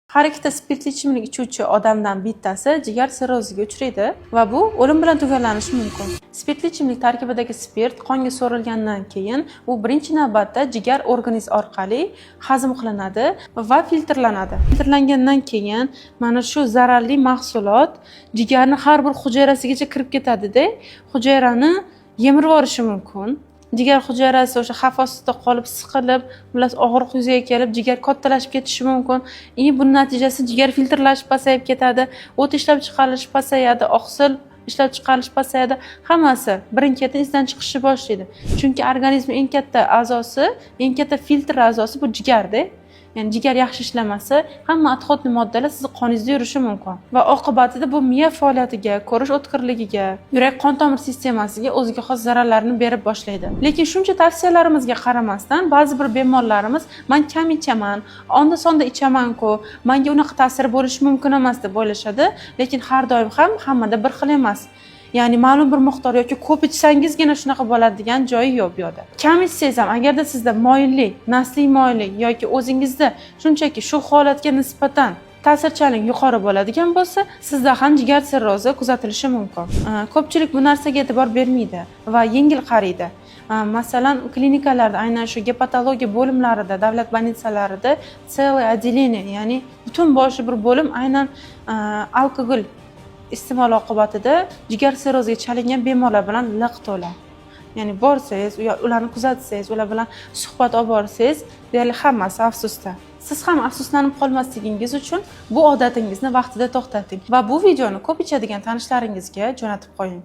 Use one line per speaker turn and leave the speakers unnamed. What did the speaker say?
Har ikkita spirtli ichimlik ichuvchi odamdan bittasi jigar sirroziga uchraydi va bu o'lim bilan tugallanishi mumkin. Spirtli ichimlik tarkibidagi spirt qonga so'rilgandan keyin u birinchi navbatda jigar organiz orqali hazm qilinadi va filtrlanadi. Filtrlangandan keyin mana shu zararli mahsulot jigarni har bir hujayrasigacha kirib ketadi-da, hujayrani yemirib yuborishi mumkin. Jigar hujayrasi o'sha xavf ostida qolib, siqilib, xullas, og'riq yuzaga kelib, jigar kattalashib ketishi mumkin. И buni natijasida jigar filtrlashi pasayib ketadi, o't ishlab chiqarilishi pasayadi, oqsil ishlab chiqarilishi pasayadi. Hammasi birin ketin izdan chiqishni boshlaydi, chunki organizmning eng katta a'zosi, eng katta filtr a'zosi bu jigarda. Ya'ni jigar yaxshi ishlamasa, hamma отходный moddalar sizni qoningizda yurishi mumkin va oqibatida bu miya faoliyatiga, ko'rish o'tkirligiga, yurak qon tomir sistemasiga o'ziga xos zararlarni berib boshlaydi. Lekin shuncha tavsiyalarimizga qaramasdan, ba'zi bir bemorlarimiz "Man kam ichaman, onda sonda ichamanku, manga unaqa ta'siri bo'lishi mumkin emas", deb o'ylashadi. Lekin har doim ham hammada bir xil emas. Ya'ni ma'lum bir miqdor yoki ko'p ichsangizgina shunaqa bo'ladi degan joyi yo'q bu yoqda. Kam ichsangiz ham, agarda sizda moyillik, nasliy moyillik yoki o'zingizda shunchaki shu holatga nisbatan ta'sirchanlik yuqori bo'ladigan bo'lsa, sizda ham jigar sirrozi kuzatilishi mumkin. Ko'pchilik bu narsaga e'tibor bermaydi va yengil qaraydi. Masalan, klinikalarda, aynan shu gepatologiya bo'limlarida, davlat больница larida целое отделение, ya'ni butun boshli bir bo'lim aynan alkogol iste'moli oqibatida jigar sirroziga chalingan bemorlar bilan liq to'la. Ya'ni borsangiz, ularni kuzatsangiz, ular bilan suhbat olib borsangiz, deyarli hammasi afsusda. Siz ham afsuslanib qolmasligingiz uchun bu odatingizni vaqtida to'xtating va bu videoni ko'p ichadigan tanishlaringizga jo'natib qo'ying.